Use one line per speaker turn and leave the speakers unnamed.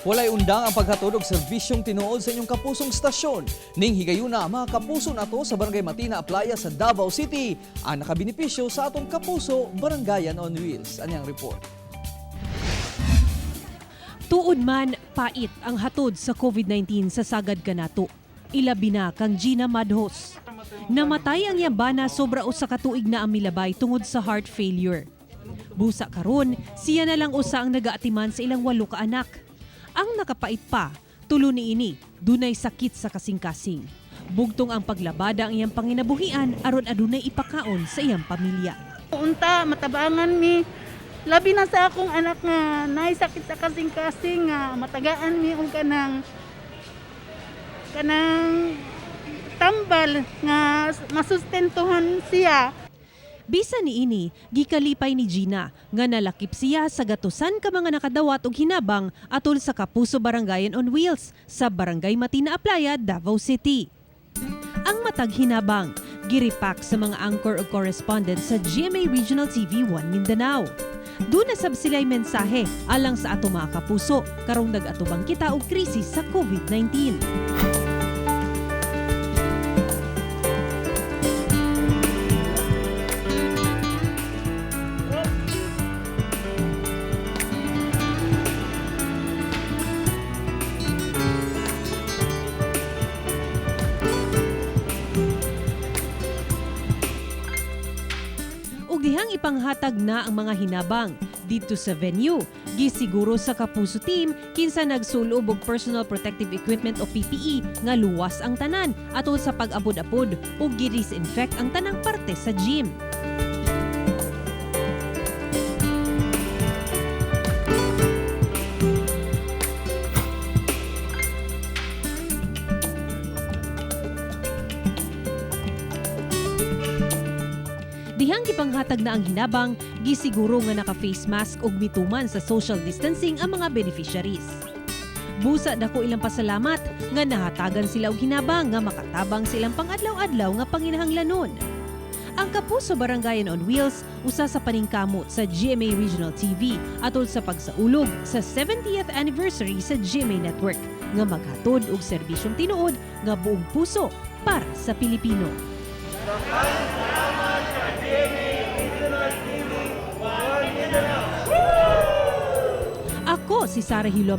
Walay undang ang paghatod og serbisyong tinuod sa inyong kapusong stasyon. Ning higayuna, mga kapuso nato sa Barangay Matina, Aplaya sa Davao City ang nakabenepisyo sa atong Kapuso Barangayan on Wheels. Anyang report.
Tuod man, pait ang hatod sa COVID-19 sa sagad kanato. Ilabi na kang Gina Madhos. Namatay ang yambana sobra usa ka tuig na ang milabay tungod sa heart failure. Busa karon, siya na lang usa ang nagaatiman sa ilang walo ka anak. Ang nakapait pa, tulo niini, dunay sakit sa kasing-kasing. Bugtong ang paglabada ang iyang panginabuhian aron adunay ipakaon sa iyang pamilya.
Unta, matabangan mi. Labi na sa akong anak nga naay sakit sa kasing-kasing nga matagaan mi og kanang kanang tambal nga masustentuhan siya.
Bisan niini, gikalipay ni Gina nga nalakip siya sa gatusan ka mga nakadawat og hinabang atol sa Kapuso Barangayan on Wheels sa Barangay Matina Aplaya, Davao City. Ang matag hinabang, giripak sa mga anchor o correspondent sa GMA Regional TV 1 Mindanao. Doon na sab sila'y mensahe alang sa ato mga kapuso karong nag-atubang kita og krisis sa COVID-19. Ug dihang ipanghatag na ang mga hinabang didto sa venue. Gisiguro sa Kapuso team kinsa nagsulob og personal protective equipment o PPE nga luwas ang tanan atol sa pag-apod-apod ug gi-disinfect ang tanang parte sa gym. Dihang gipanghatag na ang hinabang, gisiguro nga naka-face mask ug mituman sa social distancing ang mga beneficiaries. Busa dako ilang pasalamat nga nahatagan sila og hinabang nga makatabang sa ilang pangadlaw-adlaw nga panginahanglanon. Ang Kapuso Barangayan on Wheels usa sa paningkamot sa GMA Regional TV atol sa pagsaulog sa 70th anniversary sa GMA Network nga maghatod og serbisyong tinuod nga buong puso para sa Pilipino. Ako si Sara Hilome.